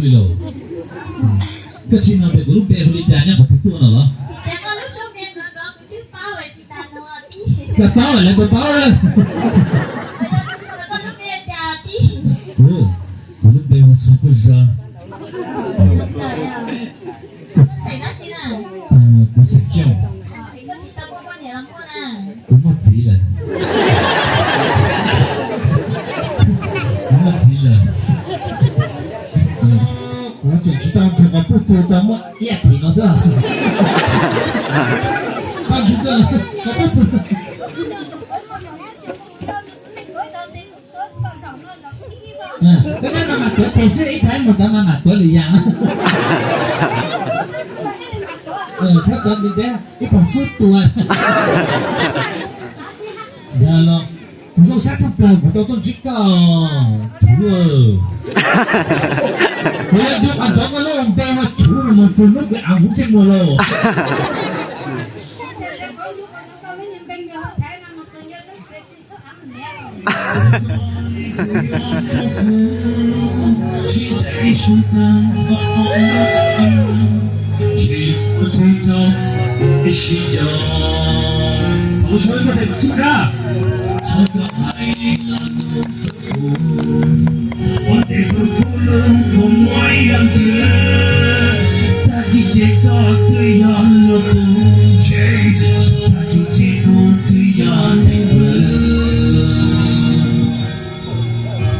Li lawm. Koj tsis no tias kuv lub npe hu li cas nyob qhov twg tuaj no los? Koj paub lawv puas paub lawm? Kuv, kuv lub npe hu Xeeb Kub Zab. Kuv xeem Xyooj. Kuv muaj txiv lawm. Kuv muaj txiv lawm. Kuv tseem tsis tau nrhiav qhov pub pw tau muaj ib as thiv no xwb. Koj nrhiav koj qhov pub pw. Koj nyob no mas tuav tes xwb, ib pliag mus ntawd mas mam tuav lwm yam na. Txhob tuav nti ntiab, ib pog xub tua. Yog los, kuv zoo sab tshaj plaws kuv tau tuaj ntsib koj, Tshuv. Kuv yuav ncu qhov ntawd koj lub npe hu Tshuv no mus txog hnub kuv av hub ntsej muag lauj.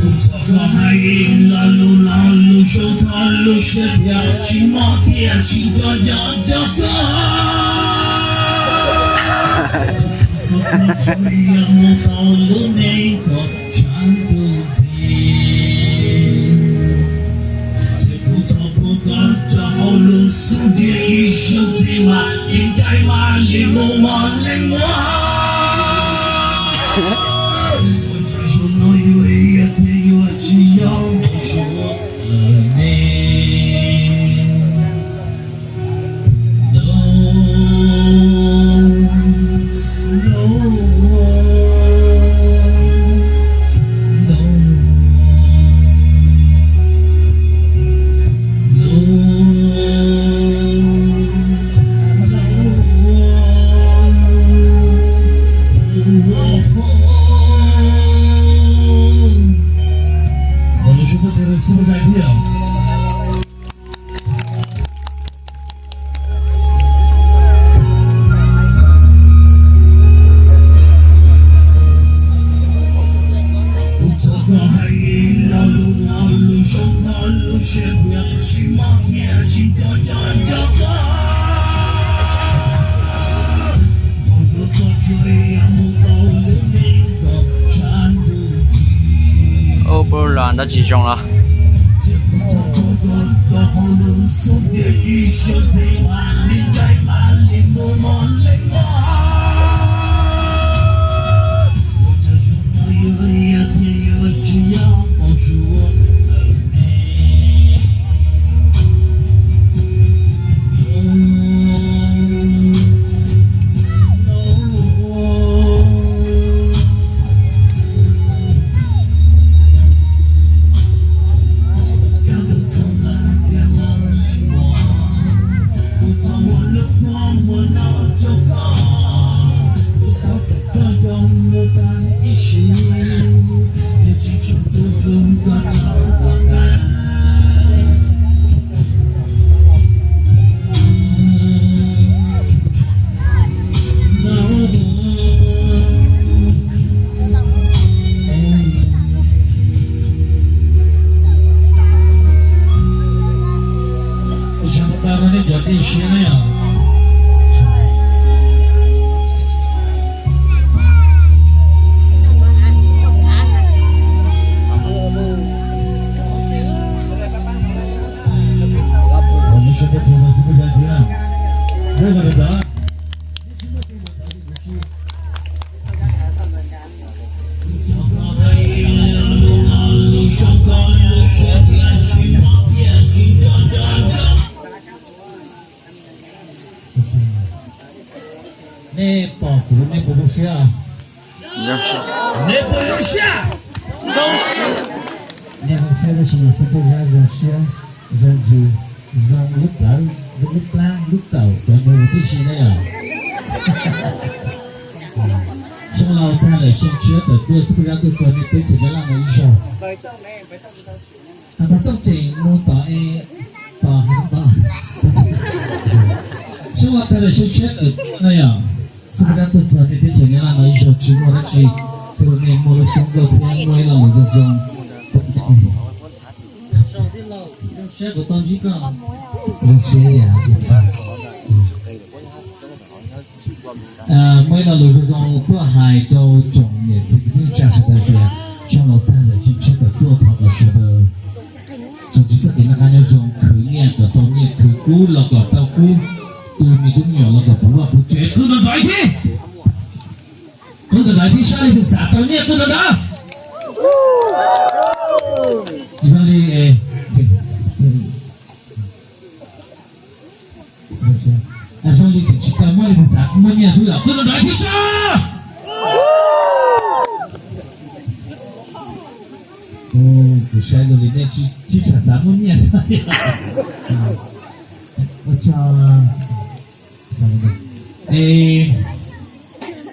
Kuv txhom koj hais lo lus lo lus zoo koj lub siab thiab tsis mob thiab tsis nco nco nco koj. Koj txhob ntshai yog mus tau lub neej kom tshav ntuj nti. Ces kuv thov pub koj rau hauv lub xub ntiag ib zaug ntxiv mas li ncaim mas li mus mos leej muag. Ua cas zaum no yuav yog thiab yuav tsis yog mus suav lawm ne? Ub, pub los nrab tsis zoo los. Zag tau nej cov dej siab na yom. Nej pom kuv nej puas zoo siab? Nej puas zoo siab? Nej zoo siab tab sis mas xib peb zab zoo siab. Zoo ntsws, zoo lub plawv, lub plab, lub kaum cov nyuj tib si na yom. Xyoo laus tag lawm xyoo tshiab tawm tuaj xub pab zab tuaj txog nej teb chaws Nyab Laj no ib zaug. Pog Tooj tseem mus tom e, tom tom. Xyoo laus tag lawm xyoo tshiab tawm tuaj na yom. Xub pab zab tuaj txog nej teb chaws Nyab Laj no ib zaug tsis muaj dab tsi, tus nej muaj lub suab nkauj thiab muaj ib lo lus zoo zoo. Zoo siab kuv tau ntsib koj. Zoo siab yam. Muaj ib lo lus zoo zoo tuaj hais rau tsoom niam txiv kwv tij neej tsa sawv daws tias xyoo laus tag lawm xyoo tshiab tawm tuaj, thov kom sawv daws tsuas tsis txoj kev noj qab nyob zoo, khwv nyiaj kom tau nyiaj, khwv kub los kom tau kub, tu me tub me nyuam los kom puv vaj puv tsev, qw ntawm ntawd thiab. Qw ntawm ntawd thiab, sab li tus xav tau nyiaj qw ntawm ntawd. Zoo li, zoo li tseem tsis tau muaj li tus xav muaj nyiaj xwb yom, qw ntawm ntawd thiab sab. Kuv saib zoo li nej tsis tsham xav muaj nyiaj. Ua tsaug. Es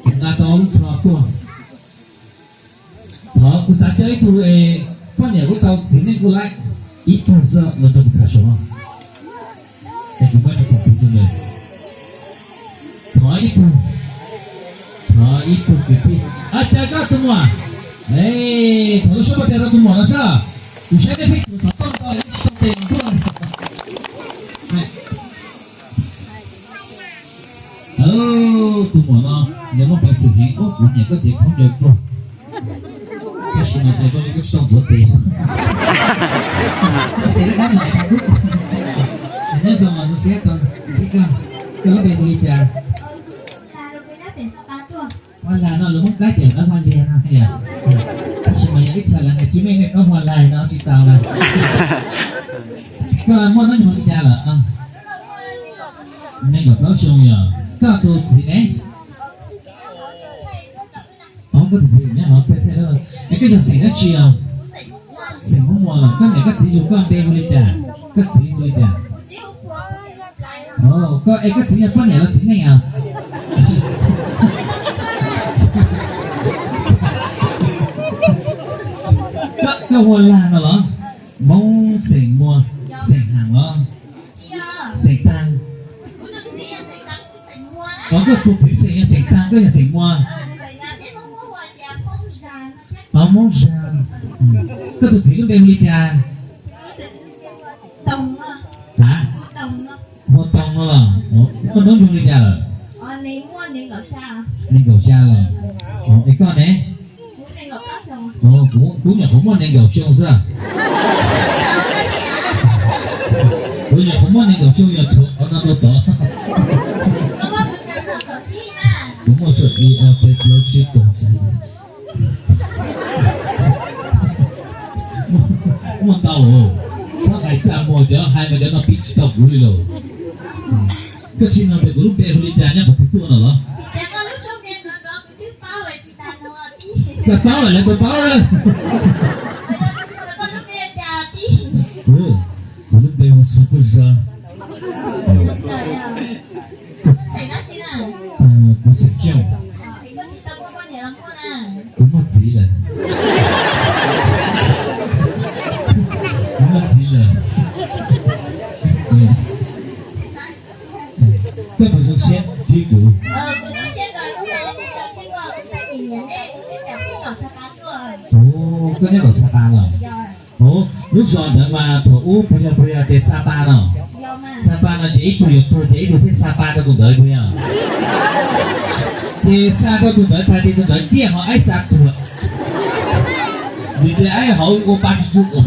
kuv nqa tau lub tsho tuaj. Thov kuv xav coj ib tug es poj niam kuj tau txiv neej kuj laib, ib tug xwb los rau kuv tham saum no. Es kuv muab rau tus kwv tij nws. Thov ib tug, thov ib tug kwv tij. Ab, cas koj tus muam, thov lub suab pov tias rau tus muam no sab. Kuv saib nej pheej tus xov tooj tau ib tsis tau tes tuaj. Tus muam no nws muaj peev xwm heev, kuv nyiam koj cev khaub ncaws tuag. Tab sis mas ces zoo li koj tsis tau ntxuav tes. Koj tes loj dab nyob zoo, zoo siab tau ntsib koj. Koj lub npe hu li cas? Huab Lag no, lus Hmoob Dab tias lawv Huab Lag no. Tab sis mas yog ib txhia lawv hais tsis meej nej, lawv Huab Lag no tsis tau lawm. Koj muaj hnub nyoog li cas lawm? Nees nkaum plaub xyoo yog. Koj tus txiv ne? Koj tus txiv nyob hauv peb thiab. Es koj yog xeem dab tsi os? Xeem Hmoob Muas los. Koj niam koj txiv yug koj npe hu li cas? Koj txiv hu li cas? Koj, es koj txiv yog poj niam los txiv neej os? Koj Huab Lag no los? Hmoob xeem Muas, xeem Haas los? Xeem Taag. Os, koj tus txiv xeem yog xeem Taag, koj yog xeem Muas. Os, Hmoob Zag. Koj tus txiv lub npe hu li cas? Hab, Muas Toog no los? Muaj hnub nyoog li cas lawm? Nees nkaum xya los. Es koj ne? Kuv nyuam qhuav muaj nees nkaum xyoo xwb. Kuv nyuam qhuav muaj nees nkaum xyoo yog tshuav qhov no rau tod. Kuv muaj saum i o peb plaub tsib kaum xya. Muaj ntau, txhob hais txaj muag, cov hais mas cov no pib tsis tau kuv li lauj. Koj tsis nug tias kuv lub npe hu li cas nyob qhov twg tuaj no los? Koj paub lawm, lawv puas paub lawm? Kuv, kuv lub npe hu Xov Paj Zag. Kuv xeem Xyooj. Kuv muaj txiv lawm. Kuv muaj txiv lawm. Koj puas zoo siab ntsib kuv? Koj nyob tom Xa Pa los? Lub zos ntawd mas thaum ub puas yog, puas yog tias Xa Pa no? Xa Pa no ces ib tug yuav tuag ces ib tug thiaj xa pa rau tus ntawd puas yog? Ces xa rau tus ntawd tag ces tus ntawd ciaj ho aib xa tuag. Vim tias aib hauv ua pa tsw tsw ua.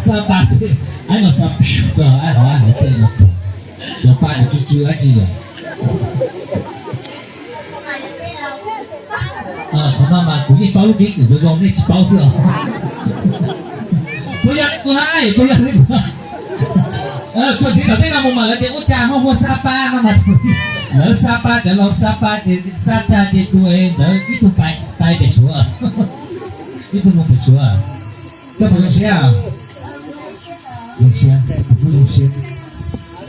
Xa pa ces aib no xa rau aib hauv, aib hauv ces no tuag. Cov pa nws tsw tsw dab tsi lawm? Qhov no mas kuv yeej paub lub keeb kwm zoo zoo, nej tsis paub xwb os. Puas yog li kuv hais, puas yog li kuv? Txuas tiv tom tej no mus mas lawv tias ua cas ho hu Xa Pa no mas, lawv Xa Pa, cov laus Xa Pa ces xa tag ces tus ntawd ib tug pais pem Suav, ib tug mus pem Suav. Koj puas zoo siab? Zoo siab, kuv kuj zoo siab.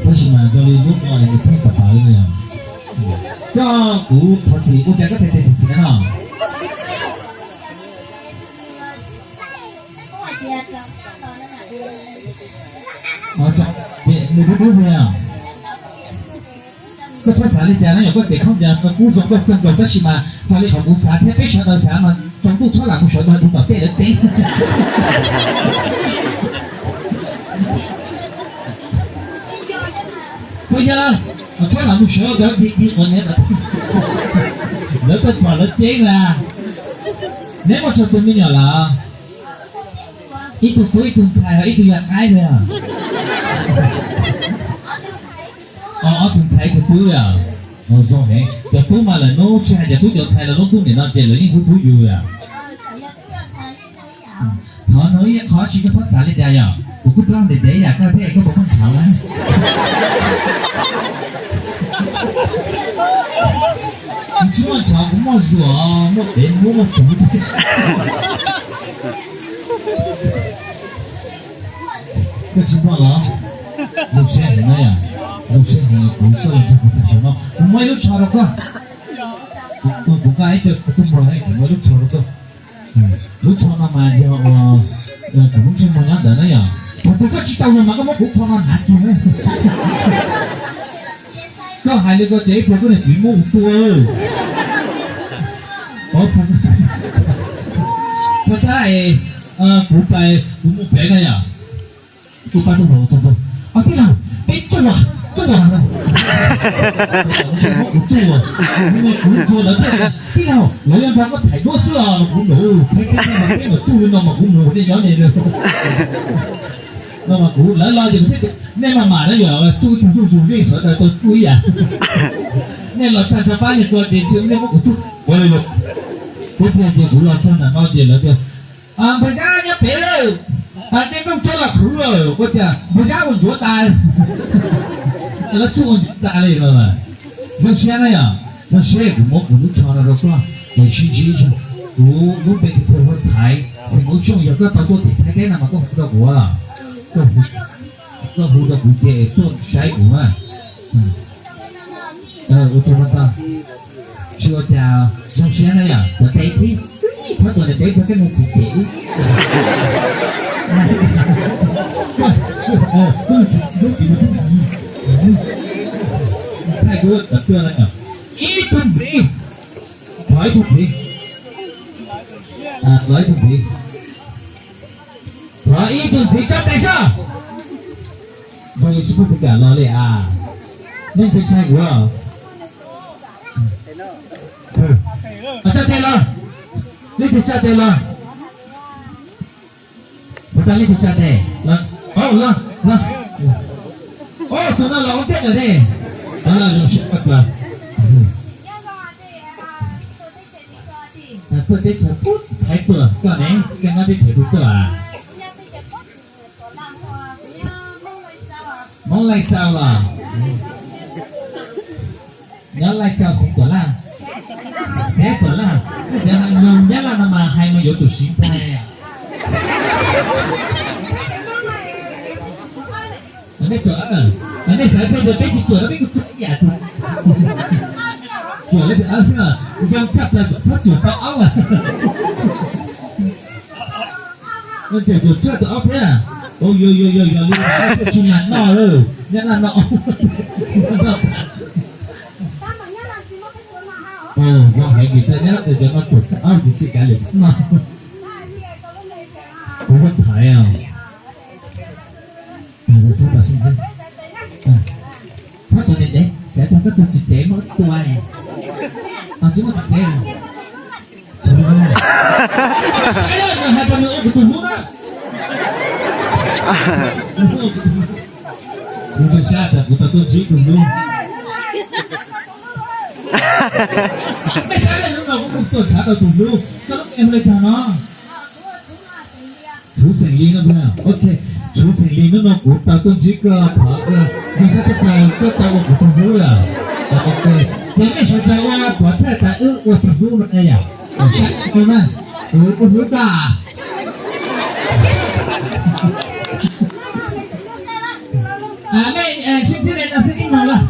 Tab sis mas yog li lub no nws pheej pam pam li no yog, koj, kuv thov txim, ua cas koj txhais tes txim txim no? Nws dub dub li os. Koj txhob xav li cas na, yog koj tes khaub ncaws no kub zoo koj kawg nkaus, tab sis mas raws li qhov kuv xav thiab peb sawv daws xav mas tsaus ntuj txhob lam mus sawv ntawm tus tom tej lawv teb. Puas yog? Txhob lam mus sawv ntawm di di qhov niam lawv tuaj pom lawv teb na. Neb muaj tsawg tus me nyuam lawm? Ib tug tub ib tug ntxhais, ib tug yog qaib thiab. Ob tug ntxhais ib tug tub yom. Zoo heev, cov tub mas lawm hnub tsis hais cov tub cov ntxhais los lub ntuj nim no ces lawv yeej hu tub yus yom. Thov no ib qho tsis koj txhob xav li cas yom, kuv kuj plaub ntev ntev yam koj thiab koj puas muaj ntxhov na? Kuv tsis muaj ntxhov, kuv muaj zuam, muaj dev muab muaj tuv. Koj tsis muaj los? Zoo siab heev na yom, zoo siab heev kuv tuaj los nrog kuv tham xyoo no, kuv muaj ib lub tsho rau koj. Kuv, kuv nqa ib co kuv tuaj muag, kuv muaj ib lub tsho rau koj. Lub tsho no mas yog kuv lub ntsej muag nyob ntawd na yom. Thaum twg koj tsis tau luag mas koj muab kuv lub tsho no hnav kiag na. Koj hais li ko ces ib pliag koj niam txiv muab kuv tua. Puas tab es kuv pais kuv mus pem na yom. Kuv pab tub hluas txog ntua, tij laug, peb tsuj, tsuj, kuv tsuj, kuv tsuj lawv thiaj tias, tij laug, lawv yuav nrog koj tham duab xwb os. Kuv nus, peb mam tsuj li no mas kuv mus nej nyob nej no mas kuv lawv los ces kuv thiaj tias nej maj mam na yom, tsuj ib tug zuj zus nej sawv daws tau tsuj ib yam. Nej los tag nrho pab nej tua ces tsis nej muab kuv tsuj ua li lawm. Peb thiaj ces kuv los txog ntawm no ces lawv tias, npawg Zab nyob pem lawm, nej nplooj tso los qhwv lawm, ua cas npawg Zab ua ncuav tas, lawv tsuj ua ncuav tas li no. Zoo siab na yom, zoo siab kuv muab kuv lub tsho no rau koj, ces sib ntsib, kuv lub npe hu ua Thaiv, xeem Hmoob Xyooj, yog koj tau tuaj tim Thaib teb no mas koj hu rau kuv, koj hu rau kuv ces tuaj saib kuv na. Ua tsaug ntau. Tsis ua cas, zoo siab na yom, tuav tes thiab. Txhob tuav tes, tuav tej mus txiv cem ib. Thaij kuv cov tuaj na yom. Ib tug ntxiv, thov ib tug ntxiv, thov ib tug ntxiv, thov ib tug ntxiv tso tes soj. Zoo li tsis pub tus kam los li as. Nej ntshai ntshai kuv. Tso tes los. Leej twg tso tes los? Puas tau leej twg tso tes los? Los, los. Tus no los ua ntej lawm ne. Zoo siab kawg. Tuaj teb chaws pub Thaib tuaj koj ne, koj nyob teb chaws twg tuaj? Hmoob Laij Txaus los? Nyob Laij Txaus xeev Tuam Laj. Xeev Tuam Laj. Yog lus Nyab Laj no mas hais mas yuav tsum siv nplai. Nej xav tias peb tsis cuam no peb kuj cuam ib yam tiag. Cuam li tus aub xwb, zoo tshaj plaws txhob cuam tau aub. Cuam cuam tshaj tus aub thiab. Yuav yuav yuav yuav li tsis mag noj lawm, Nyab Laj no. Zoo heev vim tias Nyab Laj tias cov no cuam tau aub ces tsis kav liam no. Kuv muab thaiv os. Txhob tuav ntev ntev, txawm tias koj tus tsis cev muab tua. Tsis muaj tsis cev. Hais rau nws ua kuv tus hlub na. Kuv tu sab tas kuv tau tuaj ntsib tus hlub. Mej saib hnub no kuv mus tuaj txhav tau tus hlub, koj lub npe hu li cas no? Txhuv Xeem Lis no. Ok, Txhuv Xeem Lis, hnub no kuv tau tuaj ntsib koj, thov koj zoo siab tshaj plaws koj tau ua kuv tus hlub lawm. Ok, ces nej sawv daws ua pov thawj tas wb ua tus hlub no na yom. Kuv ua hlub koj. Mej, sib ntsib le no xwb ib moos lawm.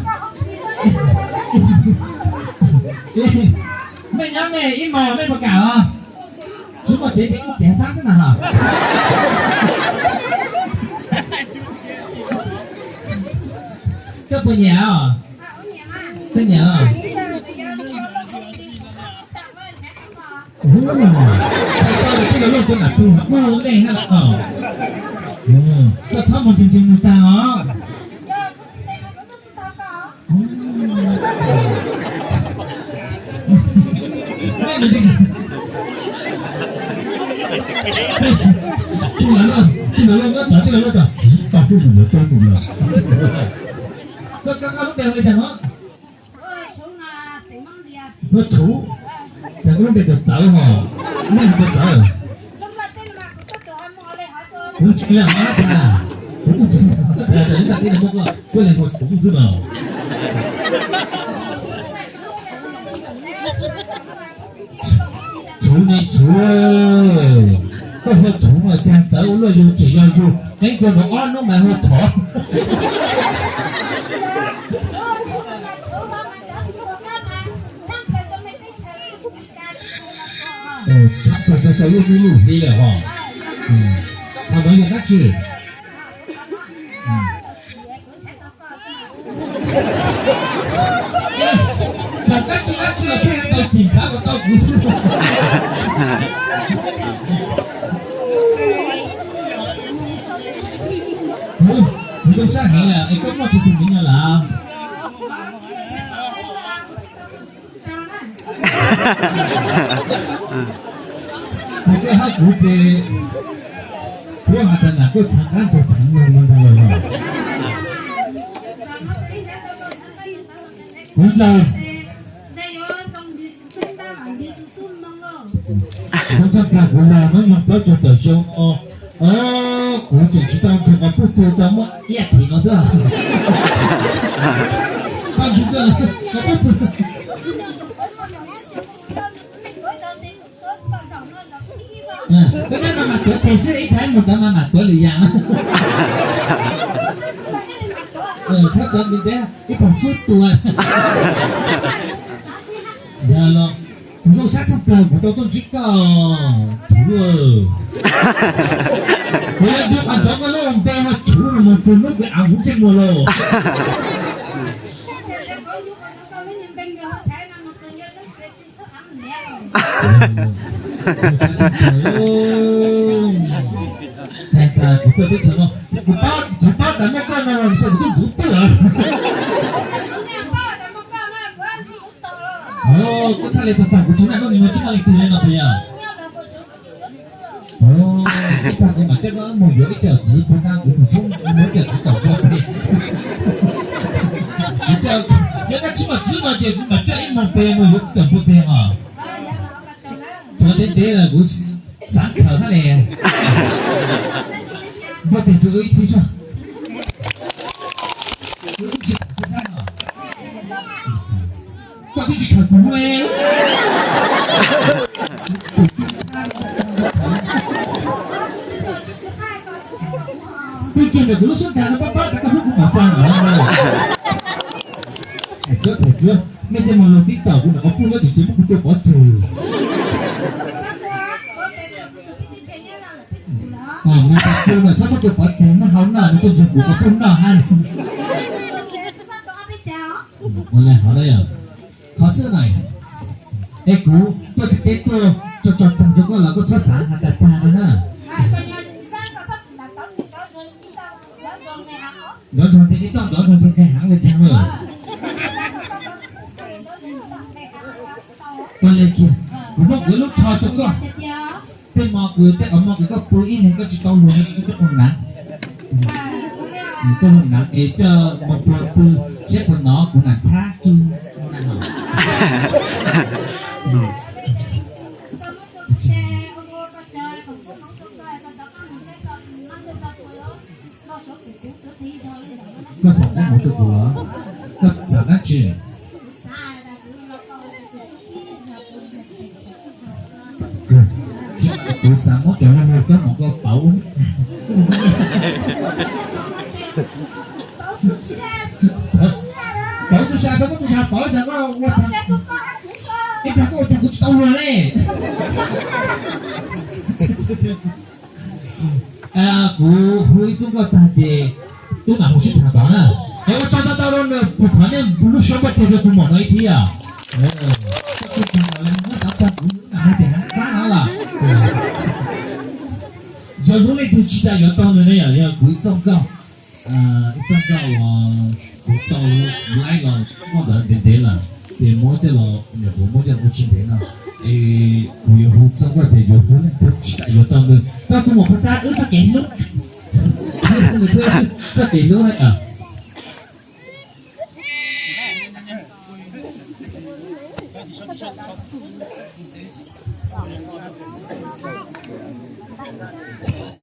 Mej nyob mej ib moos mej puas kam os? Tsis muaj tsev ces ib cev xab xwb na ho. Koj puas nyiam os? Koj nyiam os? Txhais tau tias koj los looj tus nam pug mas kuj leej hab los. Koj txhob mus ntseeg ntseeg nws tag os. Koj, koj lub npe hu li cas no? Huab Tshuv, cas koj lub npe txawv txawv hos, lub npe txawv. Kuv tsis yog hab tas, kuv kuj tsis yog hab tas, tas ib tag teb no muab koj kuj leej Huab Tshuv xwb mas. Tshuv ne Tshuv, koj Huab Tshuv mas cas txawv ua luaj, yug tseem yog yug, qeeb kua nrov ob hnub mas hu thov. Txhob tau txog lub hnub lub hli lawm hos. Qhov no yog dab tsi? Pom dab tsi dab tsi los pheej tau cim txhav kom tau kuv xwb. Kuv zoo sab heev lawm es koj muaj tsis tus miv no lawm. Ces koj hab kuv ces, kuv has tas nam koj txheev qab ntug txheev no no no no. Kuv laug, kuv txhaj plas kuv laug hnub nyoog plaub caug tawm xyoo no, kuv tseem tsis tau nrug qhov pug pug tau muab ib yam thim no xwb. Koj nrug koj qhov pug pug. Koj nyob no mas tuav tes xwb, ib pliag mus ntawd mas mam tuav lwm yam no. Txhob tuav ntev ntev, ib pog xub tua. Yog los, kuv zoo sab tshaj plaws kuv tau tuaj ntsib koj, Tshuv. Kuv yuav nrug qhov ntawd koj lub npe hu Tshuv no mus txug hnub kuv av huv ntsej muag lauj. Kuv tuaj teb chaws no, kuv paub, kuv paub tas muaj koj no los ntshe kuv twb ntxuv twg lawm. Koj txhaj le tag tag kuv tsis naj nub ni no tsis muaj leej twg li no puas yog? Ib tag kuv mam coj koj mus yuav ib co txiv puag ta, kuv mus poob muab ib co txiv txaus npua peg. Yog koj tsis muaj txiv no ces kuv mam coj ib moog peg mus yuav txiv txaus npua peg os. Tuav ntev ntev los kuv xav khaws hab le. Npua peg rua ib txhib soj. Koj twb tsis khaws kuv le. Twb kiag ntawm kuv lub xub ntiag no pab pab tas koj hlub kuv mam pab ntag. Thov txim, mej tej mus lug tib tawm kuv ntawm qhov pug nyob tim tsev muab kuv tua pov tseg. Nws tas tua mas txhob muab tua pov tseg, muab hau noj, nws tuaj ntseeg kuv qhov pug noj hab. Ua le hov na yog, qhov xwb na, es kuv tuaj tim teb tuaj tso tso tsaug rua koj los koj txhob xav has tas tag no na. Nrov zog ntev toj, nrov zog ntev heev le tag lawm. Ua le kiag, kuv muab kuv lub tsho rua koj. Tej mo kws, tej qhov mo kws koj pw ib leeg koj tsis tau luag, koj tub hu nav, koj hu nav es coj mus pw pw seb puas nov kuv nam txhab tsw. Koj foom koob hmoov rua kuv los? Koj xav dab tsi? Kuv xav muab cov lug lug kab moov koj pauv. Pauv tus sam, tau muab tus sam pauv tas koj ua tag, ib plag koj ua tag kuv tsis tau luag ne. Kuv hu ib txoj nkauj tag ces tub mam mus sib tham tod na. Es ua tsaug ntau ntau rau nws, kuv thov nej lub suab npaj tiag rau tus muam no ib thiab. Tus muam no xav txog kuv, kuv mam hais tias heev qab no lawm. Yog hnub leej twg tsis tas yuav tau nws ne, yog kuv ib txoj nkauj, ib txoj nkauj uas kuv tau laib los muaj ntawd ntev ntev lawm, ces muab coj los, nyuam qhuav muab coj los ua tsis ntev no, es kuv yuav hu txoj nkauj tias yog hnub leej twg tsis tas yuav tau nws, tau tus muam pha tab wb txoj kev hlub, txoj kev hlub.